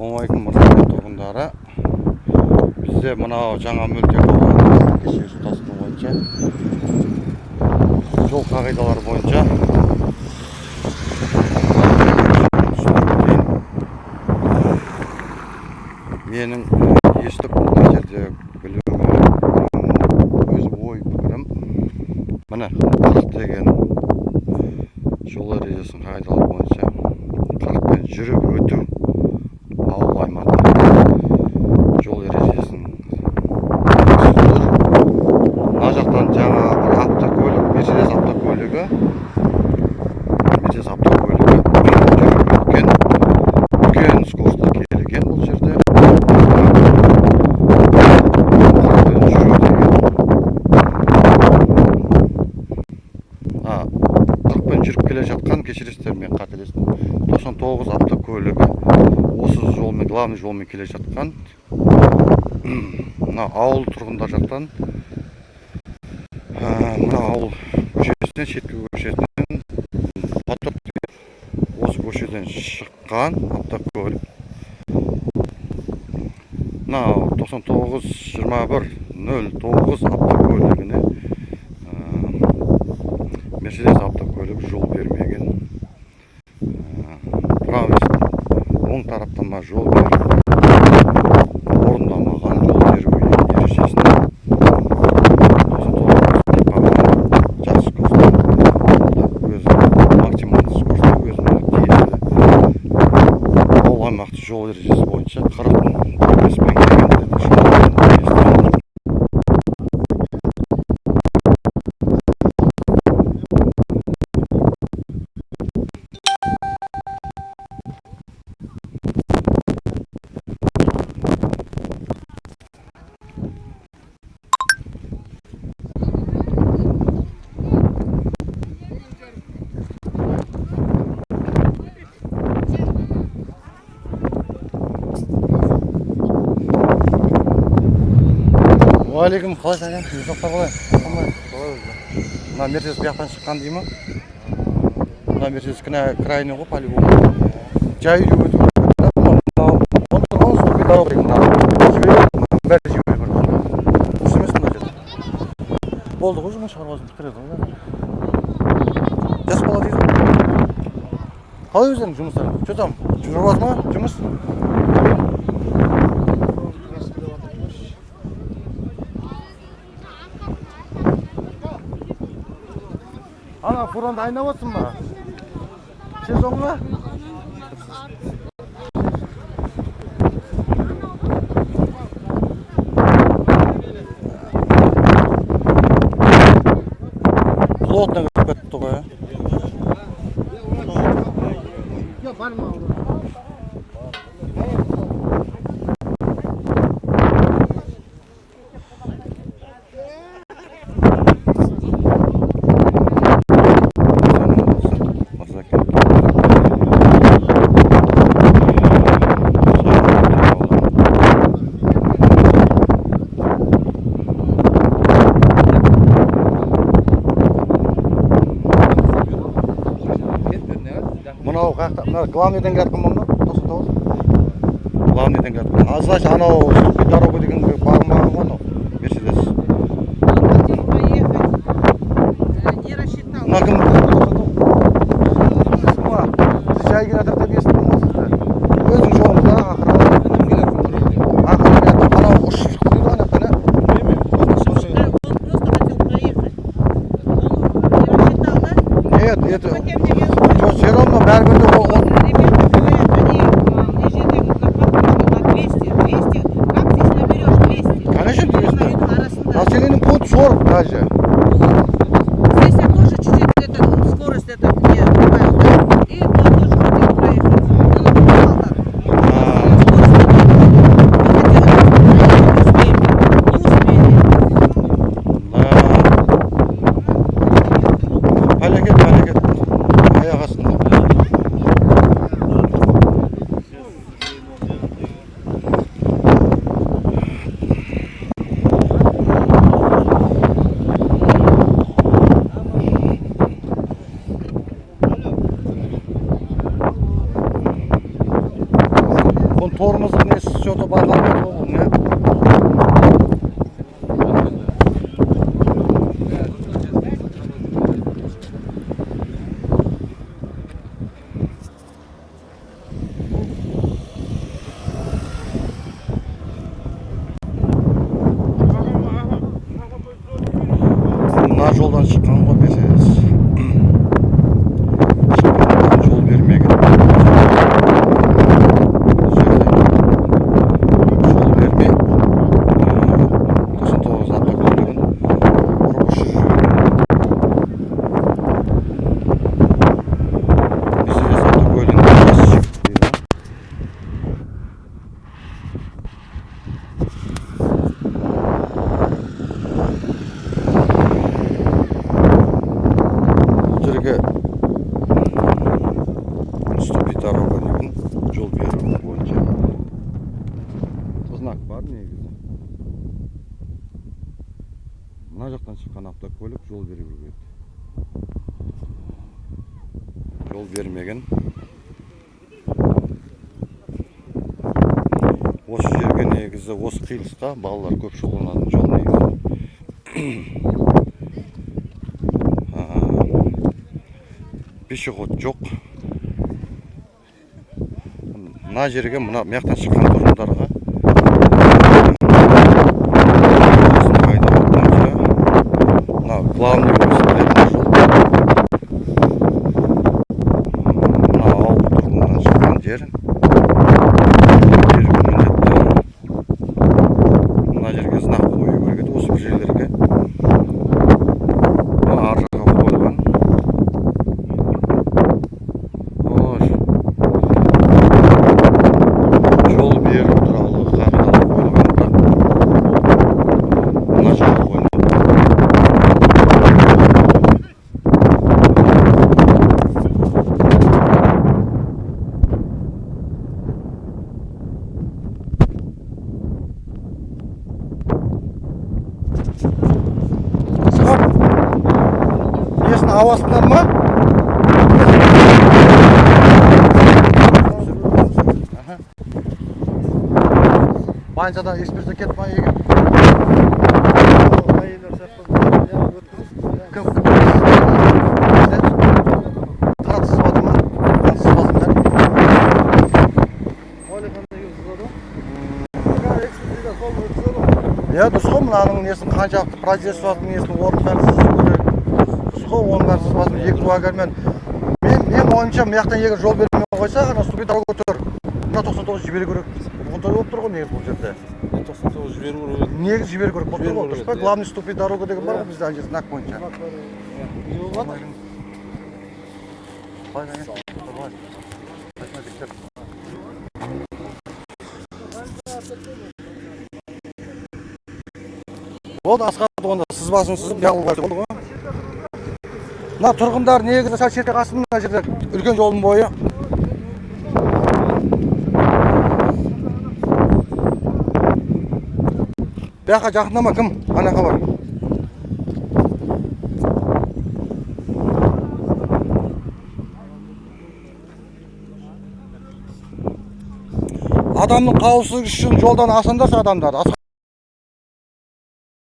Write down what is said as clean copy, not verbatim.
Ассалаумағалейкум, Мырзакент тұрғындары. Бізде мынау жаңа мөлтек ауданы кешегі су тасқыны бойынша жол қағидалары бойынша түсіндіріп өтейін. Менің естіп мына жерде білуім, өз ой пікірім, міне, 40 деген жол ережесінің қағидалары бойынша 40-пен жүріп өту ауыл аймағында жол ережесін тұр. Мына жақтан жаңа бір автокөлік, Мерседес автокөлігі жүріп өткен, үлкен скоростьта келген. Бұл жерде 40-пен жүру деген, 40-пен жүріп келе жатқан, кешіресіздер, мен қателестім, 99 автокөлігі осы жолмен, главный жолмен келе жатқан, мына ауыл тұрғындар жақтан, мына ауыл көшесінен, шеткі көшесінен, Потоп деген осы көшеден шыққан автокөлік мынау 99 21 09 автокөлігіне Мерседес автокөлігі жол бермеген. Правый, оң тараптама жол беру орындамаған, жол беру ережесін. 99 деп қалған, жақсы скоростьта өзі, максималды скоростьта, өзіне тиесілі ауыл аймақты жол ережесі бойынша 40, 45-пен келген деді. Шамамен естіп жатыр. Уағалейкум, қалайсың, әкем? Денсаулықтар қалай? Қалай? Мына Мерседес бұл жақтан шыққан дей ма? Мына Мерседес крайний ғой, по-любому. Жай үйге өту керек та, мынау он тұрған уступи дорога деген, мына жібереді, мына бәрі жібереді бір. Дұрыс емес мына жерде. Болды ғой, жұмыс шаруасын бітіреді ғой бәрі. Жас бала дейді ғой. Қалай өздерің жұмыстарың? Че там? Жүріп жатыр ма жұмыс? Ана фуранды айнап отырсың ба? Сезонға? Плотно кіріп кетті ғой, ә? Yok var mı? Мырзакент. Мынау қаяқта? Мына главныйдан келе жатқан ба мынау? 99? Главныйдан келе жатқан. А значит, анау уступи дорогу деген бағынбаған ғой анау Мерседес. Он хотел проехать, не рассчитал. Мына кім? Сіз жай келе жатыр деп естідім ғой сізді. Өзің жолыңызда ақыры. Ақыры келе жатыр. Анау ұшып шықты дейді ғой ана жақтан, ә? Он просто хотел проехать. Он не рассчитал, да? Нет, это Хотя мне жоқ, все равно бәрібір де ол Ребята говорят, они езжали на покрышке на 200. 200, как здесь наберешь 200? Конечно, 200. На үйдің арасында. Населенный пункт 40 даже. Здесь я тоже чуть-чуть это, скорость это не прибавил, да? И он тоже хотел проехать. Он попал так. Скорость не хотел проехать, успели. Не успели. Да. Пәлекет, пәлекет. Аяқ астында. Тормоздың несі что-то байқалмайды ғой бұл, не? Мына жолдан шыққан ғой Мерседес. Шыққан, жол бермеген. Бұл жерде жол бермей, 99 автокөлігін ұрып ұшырып жіберген. Мерседес автокөлігінің иесі жігіт дейді ғой. Бұл жерге уступи дорога деген жол беру бойынша знак бар негізі. Мына жақтан шыққан автокөлік жол беру керек еді. Жол бермеген. Осы жерге негізі, осы қиылысқа балалар көп шұғылданатын жол негізі. Пешеход жоқ. Мына жерге, мына жақтан шыққан тұрғындарға осыны қайда бойынша мына главный осы білетін жол. Мына ауыл тұрғынынан шыққан жер. Беру міндетті. Мына жерге знак қою керек еді осы бір жерлерге. Мына ар жаққа қойылған. Ой. Жол беру туралы қағидалар қойылған, бірақ мына жаққа қойылмапты. Асқар, несін ауасыңдар ма? Аха. Больницадан экспертиза кетіп ма егер? Кім кім? Қара сызып жатыр ма? Қан сызып жатыр ма? Қалай, қандай сызады ғой? Экспертиза сол өткізеді ғой. Иә, дұрыс қой, мынаның несін, қаншалықты производствосының несін, орнын бәрін сызу керек. Дұрыс қой, оның бәрін сызбасын, екі куәгермен. Мен ойымша, мына жақтан егер жол бермей қойса, ана уступи дорогу тұр. Мына 99 жіберу керек. Ондай болып тұр ғой негізі бұл жерде. 99 жіберу керек. Негізі жіберу керек болып тұр ғой, Жіберу дұрыс па? керек, иә. Главный уступи дорогу деген бар ғой бізде ана жерде знак бойынша. Не болады? Қалай, қалай? Рахмет, жігіттер. Болды, Асхат, онда сызбасын сызып неғылуға болды ғой. Мына тұрғындар негізі сәл шетке қалсын, мына жерде үлкен жолдың бойы. Бұл жаққа жақындама, кім? Ана жаққа бар. Адамның қауіпсіздігі үшін жолдан асаңдаршы адамдар. Асхат.